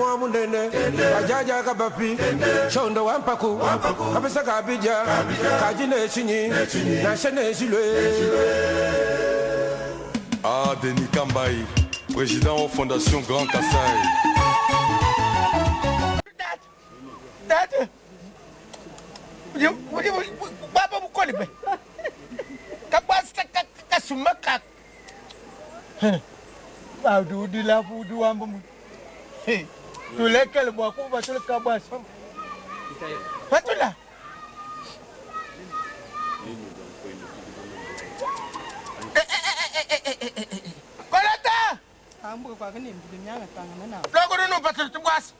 mwa munene kajaja kabapi shondo wampaku kabisa kabija kaji neshinyi nashe neshilwe. Ah, Denis Kambayi, président Fondation Grand Kasaï. Tata, udi baba bukole be kakwasa kasuma ka udi udilapu udi wamba mu tulekele bua kubatula kabwasa patula kolota loko nonopatula tubwasa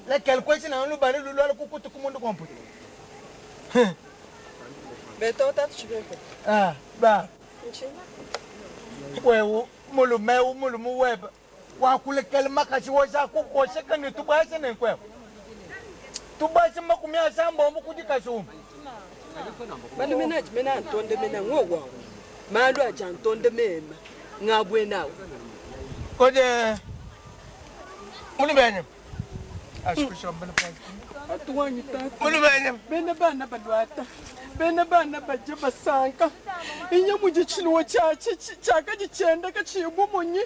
lekele kwesi na lubale lulwala kukutu kumundu kwamputa. Beto tatu chibeko. Ah, ba. Wewe mulume mulume weba wakulekele makasi wosa kukosheka ni tubwase ne kwewe. Tubwase 50 mukudi kasuma. Balume na jimena ntonde mena ngowa. Malu aja ntonde mema. Ngabwe nawe. Kode mulumene. Mulumene. Bena bana balwata. Bena bana baje basanka. Inya mujichiluwa chachi chakajichenda kachibumunyi.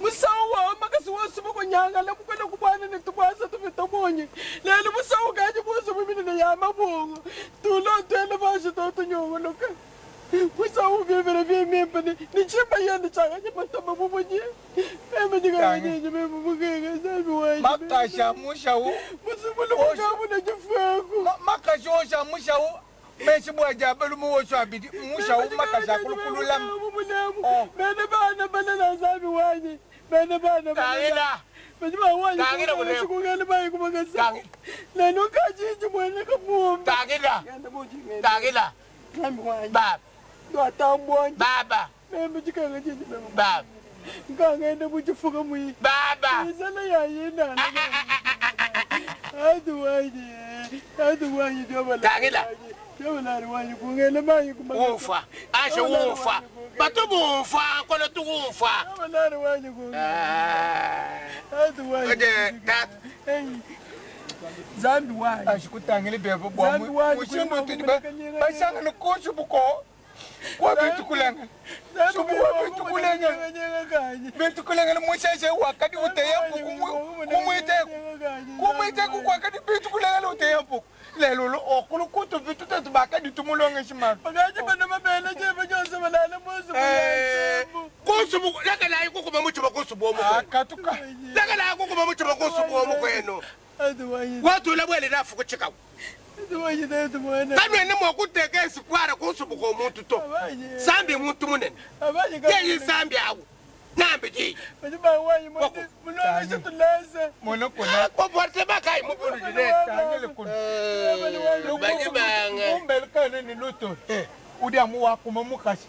Musawa makasi wasuba kunyanga lamukona kubwana netubwasa tufita munyi. Lelo musawa kaje buzo mumini ya mabungu. Tulo twele basho totunyunguluka. Musawa byebere byemimpa ni chimba yende chakaje matamba mumunyi. Meme ndikanye meme mukenge sabi waje. Makasha mushawu. Musubulu mukabu na jifweku. Makasha osha mushawu. Meshi bwaja balumu osha abidi mushawu makasha kulukulula. Bene bana bana na sabi waje. Bene bana bana. Bana waje. Tangila kungela bayi kumakasa. Lelo kajiji mwana kamuomba. Tangila. Tangila. Baba. Twatambwa. Baba. Meme jikanga jiji meme. Baba. Ngangenda muchifuka muyi. Baba. Isala ya yina. Adu waje. Adu waje dobala. Tangila. Dobala waje kungela bayi kumakasa. Ufa. Ashe ufa. Batu ufa, kono tu ufa. Dobala waje kungela. Adu waje. Ode tat. Zambi waje. Ashikutangile bebo bwa mushindu tudiba. Bashanga nkochu buko. Kwa bitukulanga. Subu wa bitukulanga. Bitukulanga mushashe wakati uteya kumwite. Kumwite kwa wakati bitukulanga uteya mpuku. Lelo okulu kutu bitu tatu bakadi tumulonge shima. Bakaje bana mabele je bajonse balala musu. Kusubu lakala ikukuma muchuba kusubu omuko. Akatuka. Lakala ikukuma muchuba kusubu omuko eno. Watu labwele rafu kuchika. Kanwe ne mokuteka esipwara kusubu ko muntu to. Sambi muntu munene. Yeyi sambi awu. Nambi ji. Mulonge Mono kona. Ko porte bakai muburu dine. Tangele kun. Banye banga. Umbel kana ni luto. Udi amu wakuma mukashi.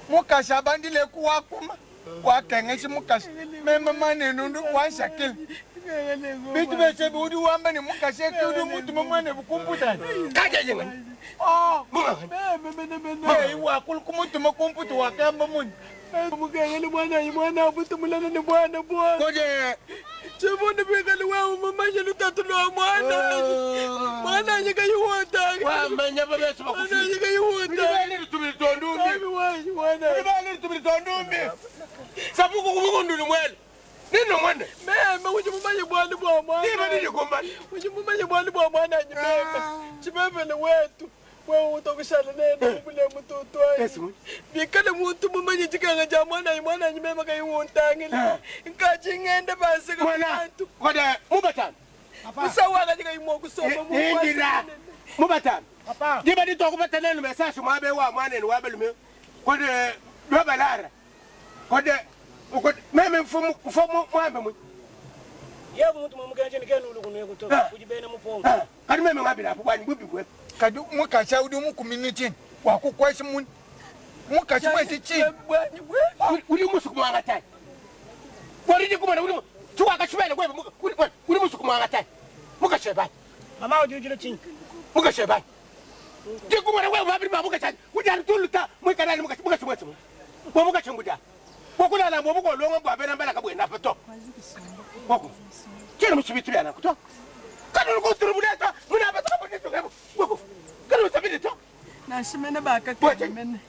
Mukashi abandile ku wakuma. Wakengeshi mukashi. Meme mane nundu washakil. Bitu bese udi wamba ni mukashi udi muntu mane bukumputa. Kaje yinga. Oh. Meme wakul kumutu makumputa wakamba mun. Mukengele mwana mwana butumulana ni bwana bwana. Koje Chibone bikali wewe mama lutatu lwa mwana. Mwana nyika yuwota. Wa manya babesu bakufi. Mwana nyika yuwota. Ndibali tubili tondumbi. Mwana. Ndibali tubili tondumbi. Sabuku kubukundu mwele. Nino mwana. Meme uje mumanye bwana bwa mwana. Ndiba nini kumbani. Uje mumanye bwana bwa mwana nyimeme. Chibebe ni wetu. Wewe utakushana nene mule mtoto wangu. Bikale muntu mumanye chikanga cha mwana mwana nyimeme kayuwontangile. Nkachi ngende basi mwana. Kode mubatana. Musawa katika imo kusoma mu. Ndira. Mubatana. Papa. Ndiba nditokubatana nene message mwabe wa mwana ni wabelume. Kode lwabalara. Kode ukode meme mfumu mfumu mwambe mu. Yebo muntu mwamukenje nikenu ulukuno kutoka kujibena mupongo. Kadi meme ngabila hapo bwani bubi bwe. Kadi mukasha udi mu community wakukwesha mun. Mukasha mwesi chi. Uli musuku mwanga tai. Waridi kumana uli tuwa kashibele gwe uli musuku mwanga tai. Mukashe bai. Mama ujujule chini. Mukashe bai. Ndikumana gwe babiri ba mukasha. Ujari tuluta mwikana mukashe mukashe mwesi. Bo mukashe nguda. Bokulala bo bukolongo bwa bena mbala kabwe na pato. Wako. Kile msubiti bya nakuto. Kani lukuturubuleta muna bataka bunito. Wako. Kani usabili to. Nashimene bakakenga mene.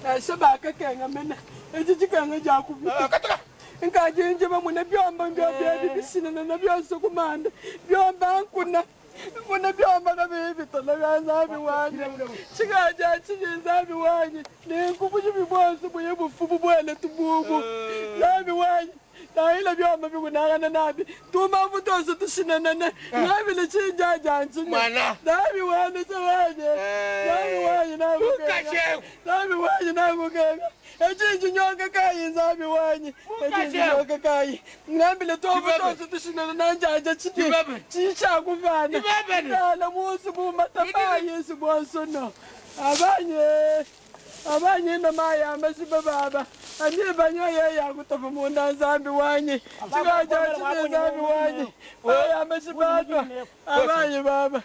Nashe bakakenga mene. Echi chikenga jakubita. Katuka. Nkajinje bamune byomba mbyo bisinana na byose kumanda. Byomba nkuna. Nkuna byomba kabibitola bya nzambi wanye. Chikaja chinye nzambi wanye. Nenkubu bibonse buye bufubu bwele tububu. Nzambi wanye. Naila byomba bikunakana nabi. Tuma mutose tushinanana. Nabile chinjaja nchine. Mwana. Nzambi wanye chawanye. Nzambi wanye nakukenga. Ukashe. Nzambi wanye nakukenga. Echinji nyonga kayi nzambi wanye. Echinji nyonga kayi. Ngambile toma tushinana nanjaja chini. Chibebe. Chichakuvana. Chibebe. Nala musi bumatapayi Yesu bwansono. Abanye. Abanye namaya amasiba baba. Anye banyo ya kutofa munda nzambi wanye. Chikaja chine nzambi wanye. Aya amasiba baba. Abanye baba.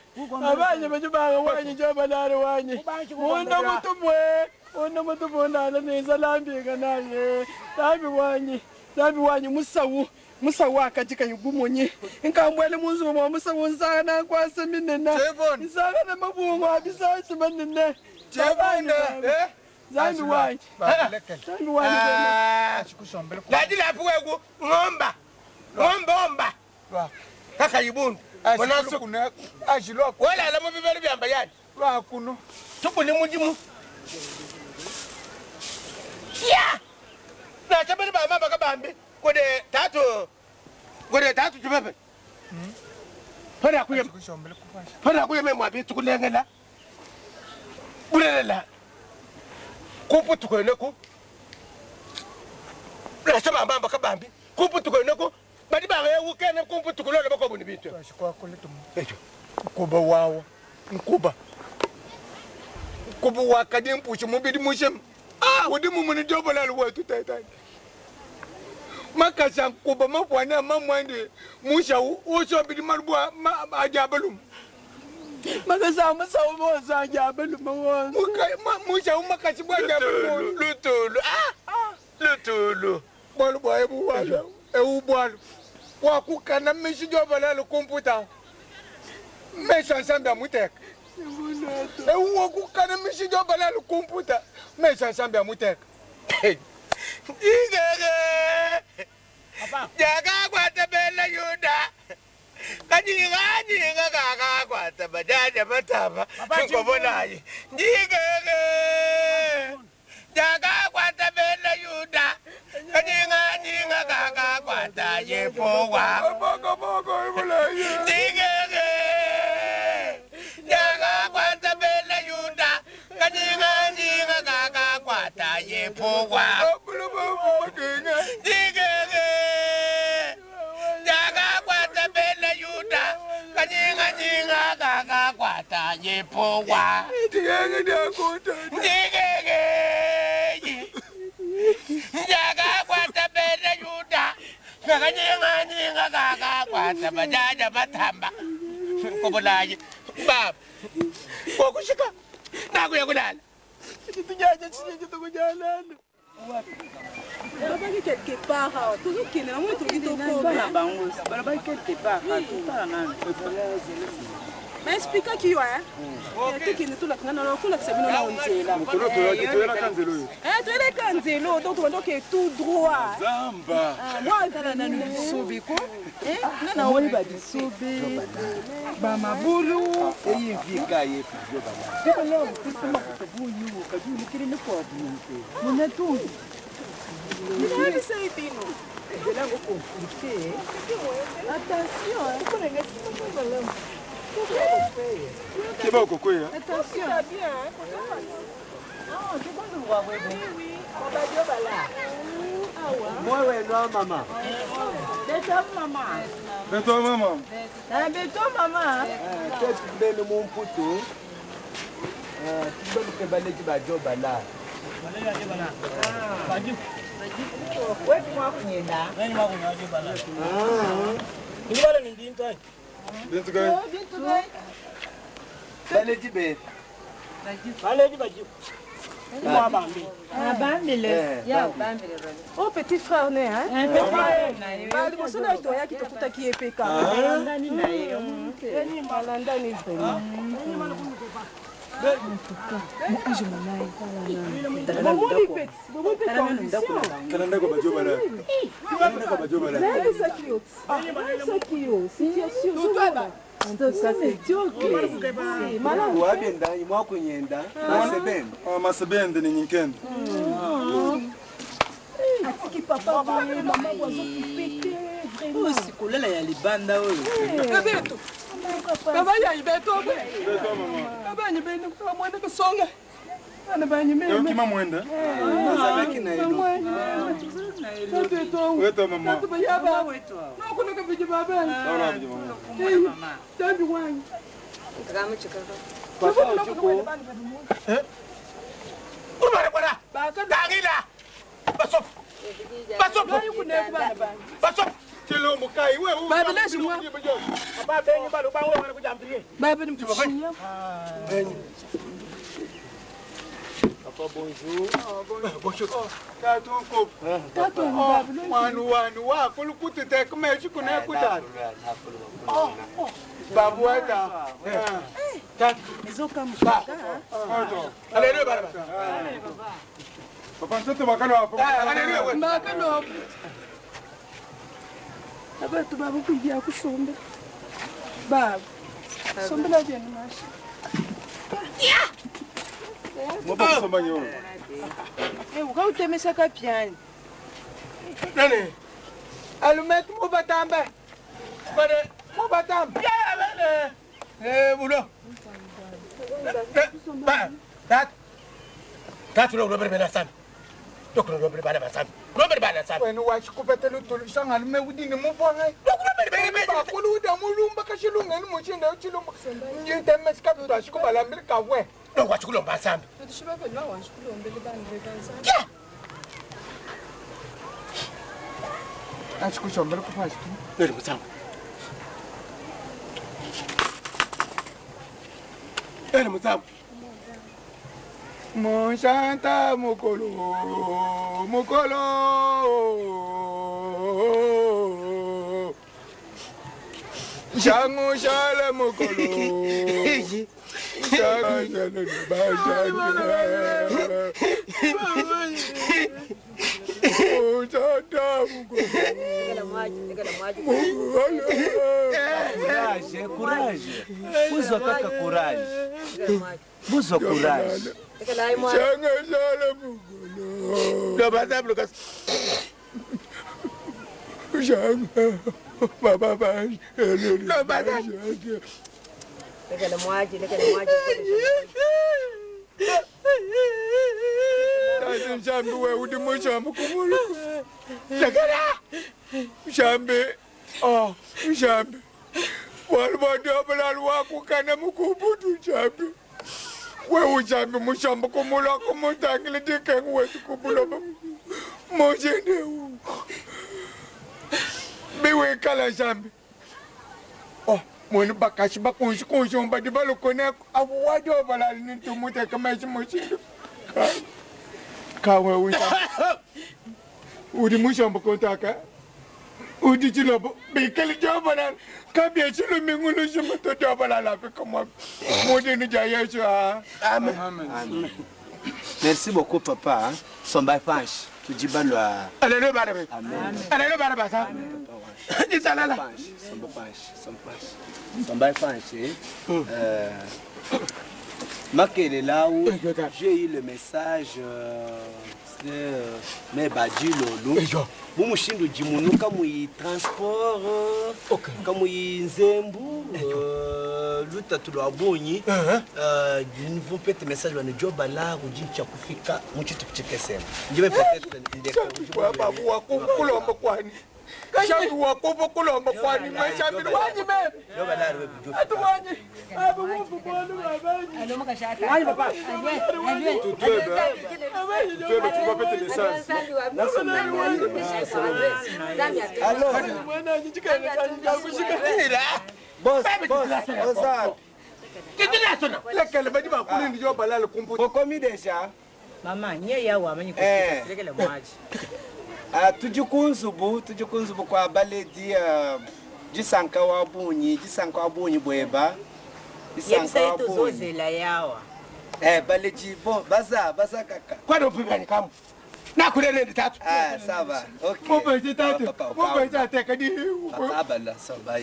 Abanye bajibanga wanye jobalare wanye. Munda mutumwe. Munda mutumwe ndala neza lambika naye. Nzambi wanye. Nzambi wanye musawu. Musawu akajika yugumunye. Nkambwele munzu mwa musawu nzana kwase minena. Jebon. Nzana na mabungu abisachi manene. Jebon, Eh? Nzambi wanye. Nzambi wanye. Ah. Ashikushombele Ladila hapo ng'omba. Ng'omba omba. Kaka yibundu. Mwana kuna ashilwa wala ala mu bibali byamba yani. lwakuno. Tukuni mujimu. Ya! Na chabali ba mama kabambi. Kode tatu. Kode tatu chibebe. Pala kuye Ashikushombele kupasha. pala kuye mwe mwabi tukulengela. Bulelela. Kupu tukwene ku. Na chaba mama kabambi. Kupu tukwene ku. Badi ba wukene kupu tukulole bako buni bitu. Ashikwakule tumu. Ejo. Nkuba wawa. Nkuba. Nkuba wakadi mpushi mubidi mushem. Ah, udi mumuni jobola luwetu tata. Makasa nkuba mafwana mamwande musha usho bidi malubwa ma ajabalum. Makasa musawu bonse ajabaluma wonse. Muka musha umakasi bwa ajabalum. Lutulu. Ah! Lutulu. Bwalu bwa ebu wala. Ebu bwalu. Wakukana mishi jobola lukumputa. Mesha nsamba muteka. Ewu wakukana mishi jobola lukumputa. Mesha nsamba muteka. Igege. Jaga kwata bela yuda. Kanyinga nyinga kaka kwata bajaja bataba. Ngobonaye. Igege. Jaga kwata bela yuda. Kanyinga nyinga kaka kwata yepowa. Boko boko ibulaye. Igege. Jaga kwata bela yuda. Kanyinga nyinga kaka kwata yepowa. Abula babu makenga. Jigege. Jaga kwata bela yuda. Kanyinga nyinga kaka kwata yepowa. Tigenge diakuta. Jigege. Jaga kwata bela yuda. Kanyinga nyinga kaka kwata bajaja batamba. Kobolaye. Baba. Kokushika. Nakuya kulala. Tujaja chinye tukujalana. Balobaki quelque part awa tozokende na moi toki tokoma balobaki quelque part totala nanu baexplikaki yo tokende tolakanga na kolakisa bino na nzela toyelaka nzela oyo toyelaka nzela donc tobanda oke tout droit zamba moi tala nanu bisobe ko nga naomoni babisobe bamabulu eyivika munatumbi nayebisa ye bino ezelango compliqué. Attention, keba okokweya. Attention. Mwewe no mama. Beto mama. Beto mama. Beto mama. Tete mumputu. Tubeluke baleji bajoba la. Wewe mwakunyenda. Nani mwakunyenda bala. Ndibale ni bintu ai. Bintu gai. Bintu gai. Baleji be. Baleji bajibu. Abambile. Ya abambile. Oh petit frère né hein. Petit frère. Liboso na toyaki tokutaki ye mpe kaka. Alandani vraiment. Bomoni mpe bomoni mpe condition. Nayebisaki yo nayebisaki yo situation ozomona. Ça c'est médiocre. Malamu. Wabenda mwakunyenda masebende. Masebende ni nyinkende. Atiki papa boye mama bo azokipe te vraiment. Oyo sikolela ya libanda oyo. Bebeto. Baba yanyi beto be. Baba yanyi bene kwa mwana kusonga. Bana banyi meme. Yokima mwenda. Azalaki na elo. Beto. Weto mama. Tatu bayaba. Nokuno kabiji baba. Sawa biji mama. Tambi wanyi. Papa ojiko. Urumara kwara. Tangila. Basopo. Basopo. Basopo. Chilombo kai we. Baba leshi mwa. Papa benyi balu bangu wana kujambirie. Baba ni mtushinya. Papa bonjour. Bonjour. Tatu ko. Tatu baba. Wanu wanu wa kulukutu te kumeshi kuna kutatu. Babu weta. Tatu. Ezokamwisa. Alelewe baba. Papa ntoto bakano hapo. Alelewe. Mbakano. Abantu baba kujya kusomba. Baba. Sombela byenu mashi. Mwapo kusomba nyo. Ukautemesa kapyani. Nani? Alumet mubatambe. Bale. Mubatambe. Ya bale. Eh bulo. Ba. Tatu. Tatu lo robert bena sami. Dokro robert bana sami. Robert bana sami. Wena washikupete lutulu shanga lume udini mubonga. Dokro robert bena Bakulu uda mulumba kashilunga ni mushinda uchilumba. Nyitemesi kabuta shikubala milika we. Dokwa chikulomba sami. Ya. Achikushombela kufashi. Neri mutsango. Neri mutsango. Monshanta mukolo mukolo. Shangu shala mukolo. Shangu shala bashanga. Monshanta mukolo. Courage, courage. Buzwa kaka courage. Buzwa courage. Shangu shala mukolo. Lobasa blukas. Shangu baba bashanga. Lobasa. Tati Nshambi we udi mushambi kumulu. Lekela. Nshambi, oh Nshambi. Walibadabula lwakukana mukubutu Nshambi. We ushambi mushambi kumulu akumutangile dikengu wetu kubuloba. Mojende u. Biwe kala Nshambi. Oh, mwene bakashi bakunshi kunshi umbadi balukone abu wadobala nitumute kamashi mushindu. Kawe ushambi. Udi mushambi kontaka. Udi chilobo bikali jobala kabye chilo mingulu shimoto jobala la kama mudi ni ja Yesu ah. Amen. Amen. Merci beaucoup papa. Somba panche. Tujibalwa. Alelewe baba. Amen. Alelewe baba sa. Nisalala. Somba panche, somba panche. Somba panche. Makele là où j'ai eu le message mais badi lolo. Mumushindu jimunuka mu transport kamu nzembu lutatu lwa bonyi niveau peut message wa job la ujincha kufika muchitu kuchekesema. Njibe peut-être ndeka Babu wakukulomba kwani. Shambi wakukulomba kwani mashambi Wanyi meme. Job la rwe job. Atu wanyi. Aba wumbu bwana babanyi. Wanyi papa. Tu vas péter message. Alors, boss, boss, boss. Lekele badi bakulindi jobala kumputu. Bokomi déjà. Mama, nye ya wa manyi Eh. kusikele mwaji. Ah, tudi ku nzubu tudi ku nzubu kua baledi ah, disanka wa bungi disanka wa bungi bueba disanka Yebisa wa ye bungi tozozela yawa. eh baledi bon baza baza kaka kwani upibani kamu nakulele tatu ah ça va ok Mubete tatu, mubete ateka di. Papa so ba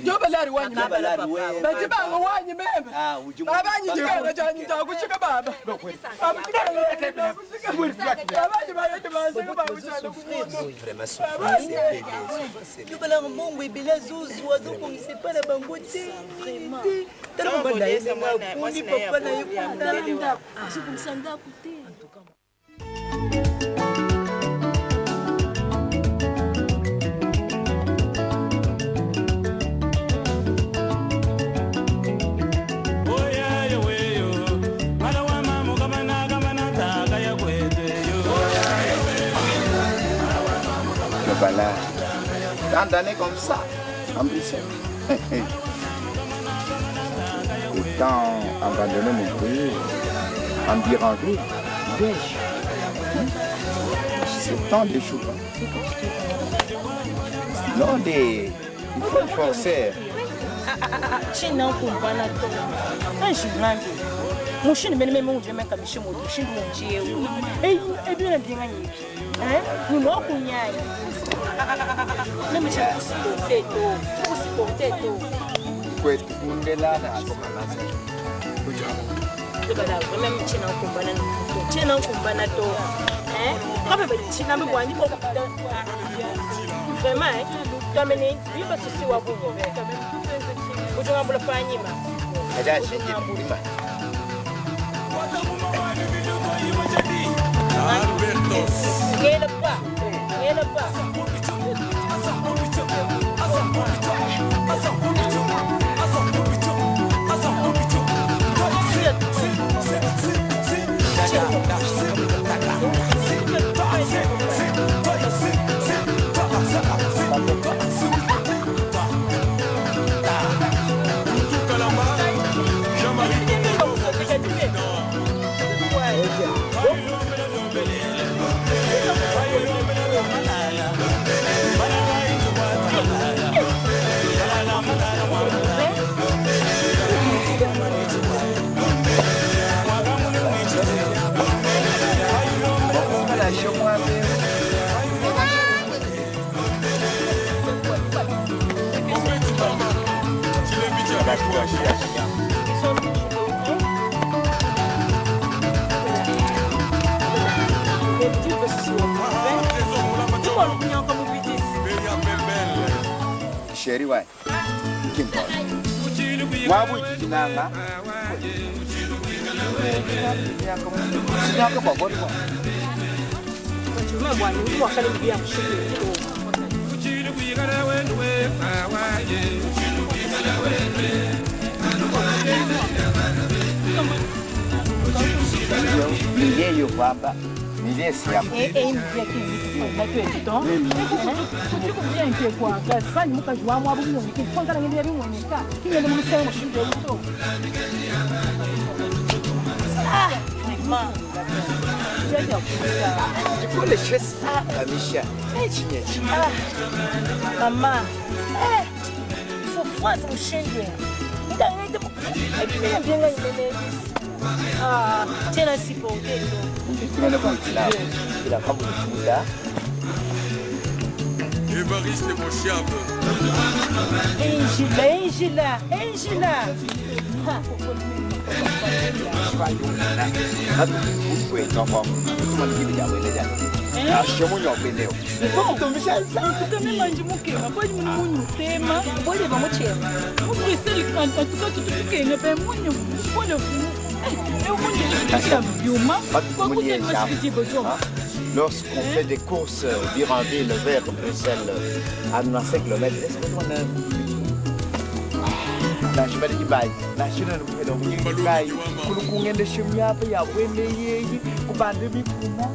Jobalari wanyi Jobalari wewe. Baji banga wanyi meme. Ah, uji Babanyi jikanga janyi jakushika baba. Baba Babanyi bayete baseka bakushana kumuntu. Vraiment souffrance ebele, souffrance ebele. Yobalaka mbongo ebele azozwa azobongisa epai na bango te te. Tala mobali na ye ndenge akundi papa na ye kuna. Azobongisa ndako te. Le voilà. Tant d'années comme ça, en Bruxelles. Autant abandonner mon pays, en Biranville, Liège. C'est tant de choses. Non, des. Il faut forcer. China kumbana to. Anjirambi. Mushindu mene meme unje meka bishe moto mushindu unje eu. Ei ebina binga nyipi. Eh? Ni mo kunyanya. Meme cha kusiporte to. Kusiporte to. Kwetu kundela na Tokala vraiment china kumbana to. China kumbana to. Eh? Kabe ba china me bwani ko vraiment eh. Kamene biba sisi wa bungo. Ujonga bula panyima. Aja shinji kulima. Ngela pa. Ngela pa. Sheri wa kimbo. Mwabu jinanga. Sinaka bobori wa. Milie yo kwamba milie siapo. Kule stress kamisha. Chinya chinya. Mama, eh, souffrance mushindwe. Ndangete ebimena byenga nyimene. Ah, tena siporte to. Tumene kuitila. Ila kabu kuda. Évariste Mochiab. Engila, engila, engila. Lorsqu'on fait des courses d'Iranville vers Bruxelles à 95 km, est-ce qu'on a nashibaliki bayi kulukungendeshe myapa yabwene yeyi kubande mikuna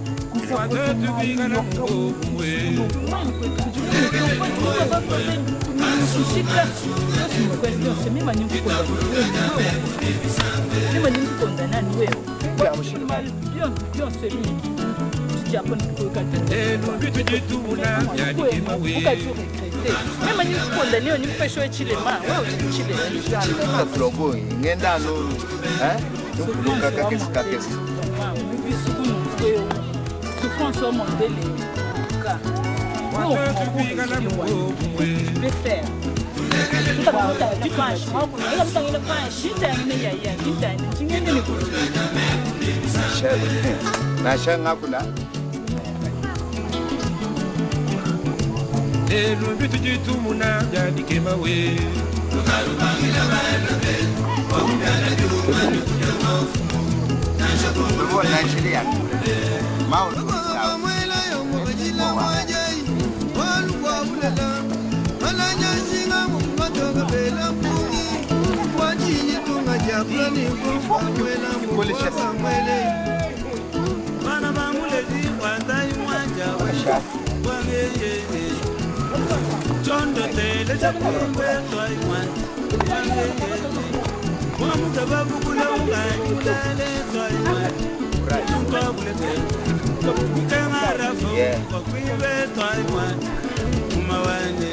Meme nikukonda nikupesha chilema wewe uchilema. Tuloboi ngenda anu eh nkuluka kakesi kakesi. Souffrance au mondele ka. Tu peux faire. Nasha ngakula. Lelo bitu ditumuna bya dikema we. Bana bamuledi wanzai mwanja wangeyeye chondo tele chakumbe twai mwanja wamutaba bukula ungali kulale twai mwanja nkabulete ukengarafu wakwibe twai mwanja umawanje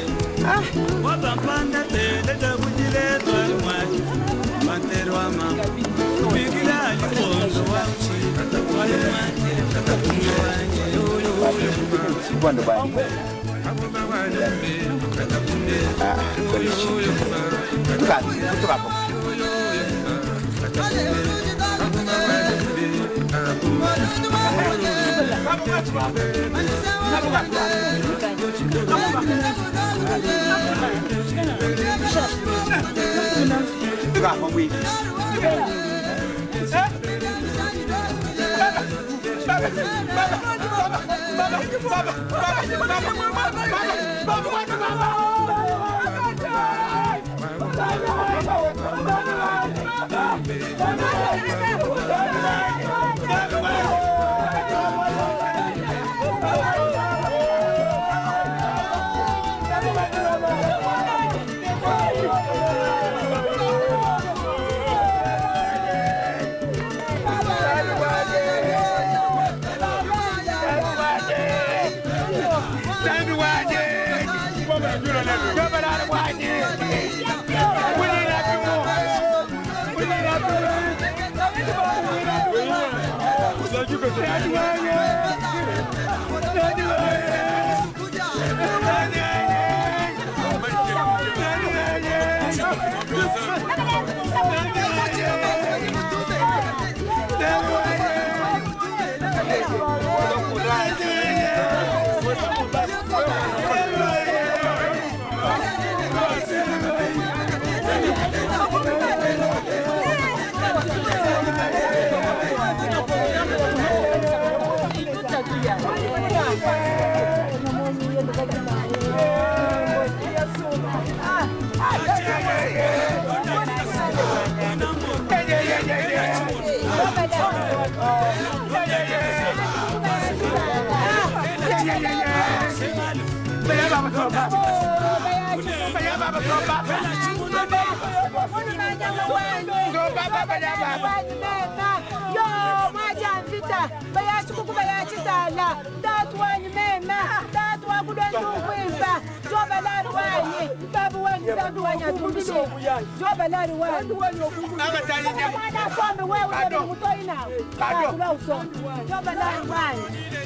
wapampanda tele chabujile twai mwanja panterwama bigila alikondo wachi twai mwanja Kwando bani. Ah, tuka tuka hapo. Tuka hapo mwi.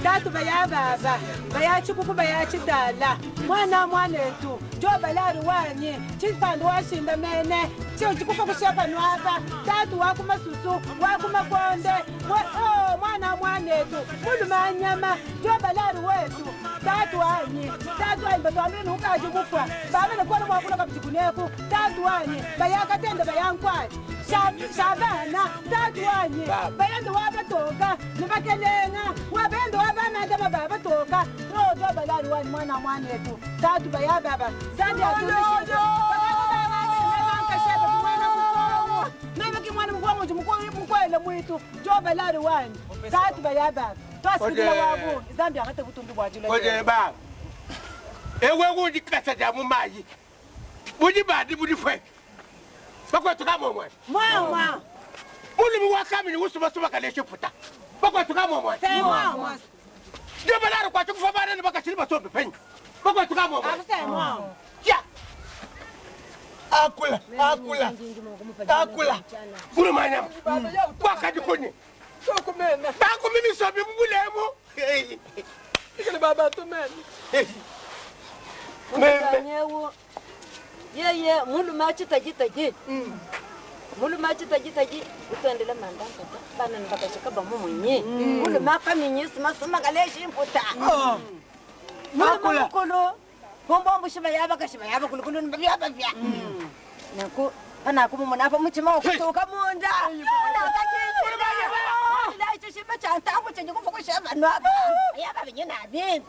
Tatu bayababa bayachikuku bayachidala mwana mwanetu jobalari wanyi chipando washinda mene chikufa kushepa nwapa tatu wakumasusu wakumakonde mwana mwanetu mulumanyama jobalari wetu tatu wanyi tatu wanyi batwamile nukaji mufwa bamene kona mwakula kapichikuneku tatu wanyi bayakatende bayankwali shabana tatu wanyi bayende wabatoka nibakelenga wabende wabanata babatoka jobalari wanyi mwana mwanetu tatu bayababa zandi atulishize mwana mukwangu mukwele mwitu jobalari wanyi tatu bayababa twasikila wabu zambi akate butundu bwajula Oje ba. Ewe wundi kasa ja mu mayi. Budi badi budi fwe. Bakwa tuka momwe. Mwa mwa. Mulimi wa kamini usuma suma kaleshe puta. Bakwa tuka momwe. Mwa mwa. Jobalari kwacho kufa bana bakachiri basombe penya. Bakwatuka mo. Ya. Akula, akula. Akula. Mulumanyama. Wakati kuni. Bako mimi sobi mbulemo. Ikele baba tumene. Mwenyewe yeye mulume achitajitaji mulume achitajitaji utendele mandakata bana nibakashika bamumunyi mulume akaminyi sumasuma kaleshimputa mulume mukulu kumbombu shiba yaba kashiba yaba kulukulu nibabyaba bya naku anakumumona apa muchima wakutuka munda icho shiba chantangu chenye kufukusha vanhu apa yaba vinye navi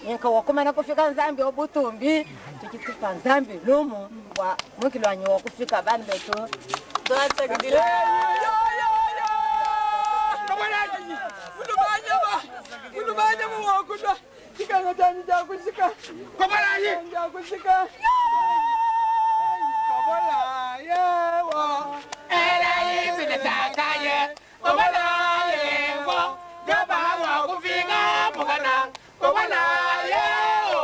nyika wakumana kufika nzambi obutumbi tuchitupa nzambi lumu wa mwikilwanyi wakufika vanhu vetu Mulumanyama wakulwa. Chikanga chanyi chakushika. Kobalaye. Chakushika. Kobalaye wo. Elaye sinetakaye. Kobalaye wo. Joba wa kufinga mugana. Kobalaye wo.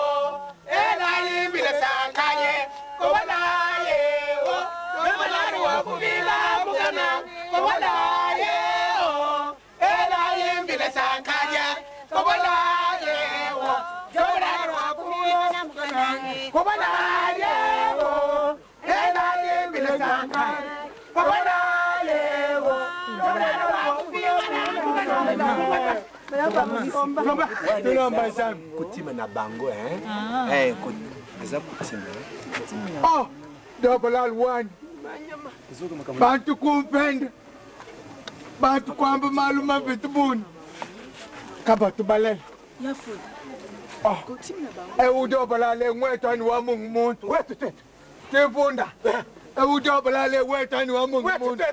Elaye bilasakaye. Kobalaye wo. Joba wa kufinga mugana. Kobalaye wo. Elaye bilasakaye. Kobalaye wo. Joba wa kufinga mugana. Kobalaye wo. Elaye bilasakaye. Kobalaye wo. Joba wa kufinga mugana. Kutima na bango hein? Eh, eza kutima. Oh, double one. Bantu kumpenda. Bantu kwamba maluma vitubuni. Kabatu balela. Oh. Ewudobalale ngwetani wa mungu muntu. Wetu tetu. Tivunda. Ewudobalale wetani wa mungu muntu.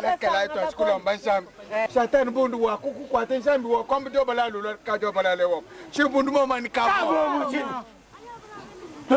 Lekela itu asikulomba nsambi. Satani bundu wakukukwata nsambi wakwamba dobalale kadobalale wako. Chibundu moma ni kabo. Kabo, chini.